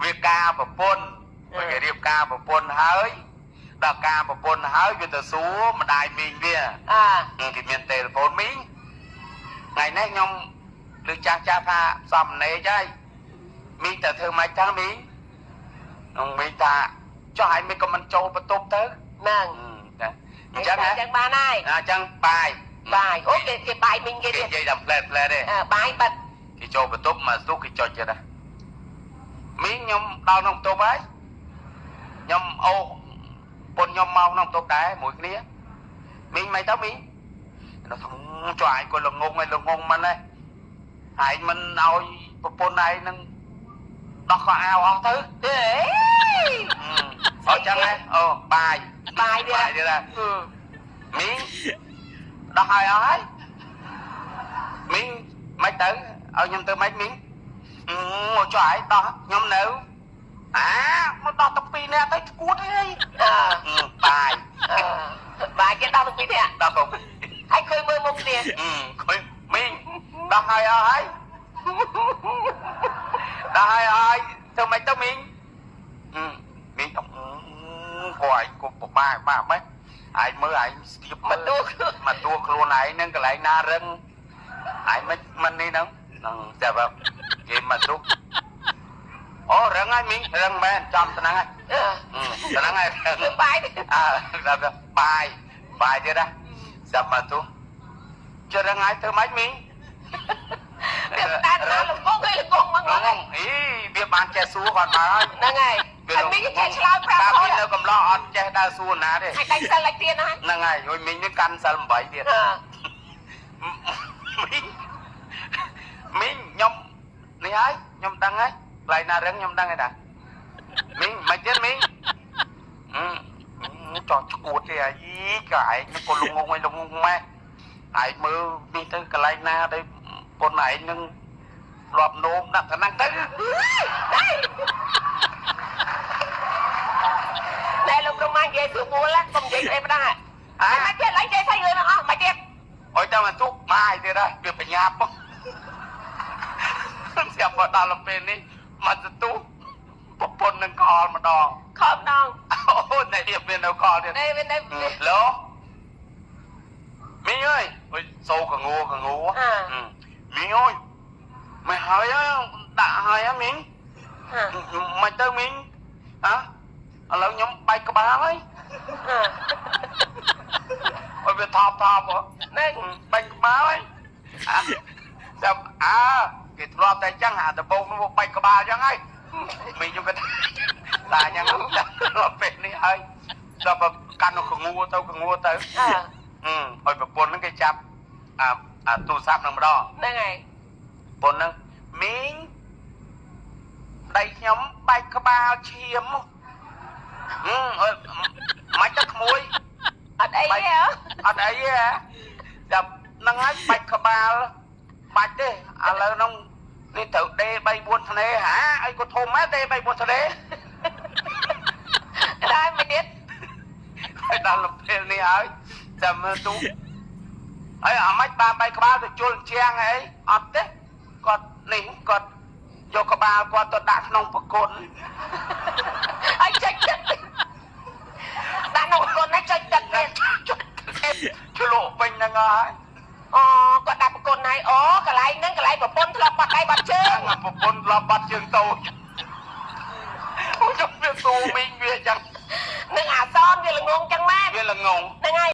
វាការប្រពន្ធវាគេរៀបការប្រពន្ធហើយដល់ការប្រពន្ធហើយវាទៅសួរម្ដាយមីងវា អើ គេមានទូរស័ព្ទមីងថ្ងៃនេះខ្ញុំឮចាស់ចាស់ថាសំណេកហើយមីងទៅធ្វើម៉េចទៅមីងនឹងមីងថាចុះឲ្យមីងក៏មិនចូលបន្ទប់ទៅ ហ្នឹង ចាអញ្ចឹងហ៎ អញ្ចឹងបានហើយ អញ្ចឹងបាយ បាយអូគេគេបាយមីងគេ គេ ទៀត និយាយតែផ្លែផ្លែទេ អើបាយបាត់ គេចូលបន្ទប់មកស្ទុះគេចុចទៀតណាមីងខ្ញុំដល់ក្នុងបន្ទប់ហើយខ្ញុំអូពុនខ្ញុំមកក្នុងបន្ទប់ដែរមួយគ្នាមីងមិនទៅមីងដល់ថាចុះឯងក៏ល្ងងឯងល្ងងមិនដែរឯងមិនឲ្យប្រពន្ធឯងនឹងដោះខោអាវអស់ទៅ ទេ អត់ចឹងហ៎អូបាយ បាយទៀត បាយទៀតណាមីងដោះហើយអស់ហើយមីងមិនទៅឲ្យខ្ញុំទៅមិនមីងអូចុះឯងដោះខ្ញុំនៅអាមកដោះតែពីរនាក់ទៅឈួតអី អើ បាយ អើបាយគេដល់ទាំងពីរនាក់ ដោះកុំ ហើយឃើញមើលមុខគ្នា ឃើញមីងដោះហើយអស់ហើយដោះហើយអស់ហើយធ្វើមិនទៅមីងមីងគាត់ឯងក៏ពិបាកបាក់ម៉េចឯងមើលឯងស្ទាប មកទូខ្លួន មកតួខ្លួនឯងហ្នឹងកន្លែងណារឹងឯងមិនមិននេះហ្នឹងហ្នឹងតែបើគេមកទុកអូរឹងហើយមីងរឹងមែនចំស្នឹងហើយ អឺ ស្នឹងហើយរឹង គឺបាយ អើដល់ទៅបាយបាយទៀតណាចាប់មកទុចុះរឹងហើយធ្វើម៉េចមីង វាតែដល់លងងឯងលងងមក ហ្នឹងអីវាបានចេះសួរគាត់មកហើយ ហ្នឹងហើយហើយមីងចេះឆ្លើយប្រាប់ តា ផង ពីនៅកំឡោះអត់ចេះដើរសួរណាទេ ហើយដាច់សិលឲ្យទៀតណា ហ្នឹងហើយហើយមីងនេះកាន់សិល8ទៀត អើ មីងមីងខ្ញុំនេះហើយខ្ញុំដឹងហើយកន្លែងណារឹងខ្ញុំដឹងហើយតាមីងមិនទៀតមីងអឺចោះឈួតទេអាយីក៏ឯងនេះក៏លងងឯងលងងម៉េះឯងមើលនេះទៅកន្លែងណាដែលប៉ុនឯងនឹងធ្លាប់នោមដាក់កណ្ដឹងទៅ តែលោករម៉ានិយាយស្រួលកុំនិយាយអីផ្ដាស់ អា មកទៀតឡើងចេះស្អីរឿងហ្នឹងអស់មកទៀត អុយតែមកទុកបាយទៀតហើយវាបញ្ញាប់ស្រាប់មកដល់ពេលនេះមកទៅទុកប្រពន្ធនឹងខលម្ដង ខំដង អូនេះវានៅខលទៀត នេះវានេះ ឡូមីងអើយអុយសូកងួកងួមីងអើយមិនហើយដាក់ហើយហ៎មីងមិនទៅមីងហ៎ឥឡូវខ្ញុំបែកក្បាលហើយអុយវាថប់ថប់ហ៎ នេះ បែកក្បាលហើយចាំអើគេធ្លាប់តែចឹងអាដំបងនោះបែកក្បាលចឹងហើយមីងខ្ញុំក៏តាចឹងដល់ពេលនេះហើយដល់កាន់កងួទៅកងួទៅ អើ ឲ្យប្រពន្ធហ្នឹងគេចាប់អាអាទូរស័ព្ទហ្នឹងម្ដង ហ្នឹងហើយ ប្រពន្ធហ្នឹងមីងដៃខ្ញុំបែកក្បាលឈាមអឺអើយមិនទៅក្មួយ អត់អីទេហ៎ អត់អីទេហ៎ចាប់ហ្នឹងហើយបាច់ក្បាលបាច់ទេឥឡូវហ្នឹងនេះត្រូវដេ3 4ធ្នេហាអីក៏ធំហ៎ដេ3 4ធ្នេ ដែរមកទៀត ហើយដល់ពេលនេះហើយចាំមើលទូហើយអាម៉េចបានបែកក្បាលទៅជុលជាងអីអត់ទេគាត់នេះគាត់យកក្បាលគាត់ទៅដាក់ក្នុងប្រគុណ ហើយចុចទឹកដាក់ក្នុងប្រគុណណាចុចទឹកទៀត ចុចជ្លក់ពេញហ្នឹងហើយ អូគាត់ដាក់ប្រគុណហើយអូកន្លែងហ្នឹងកន្លែងប្រពន្ធធ្លាប់បាត់ដៃបាត់ជើង ប្រពន្ធធ្លាប់បាត់ជើងតូចអូយវាទូមីងវាចឹង នឹងអាសនវាល្ងងចឹងមែន វាល្ងង ហ្នឹងហើយ។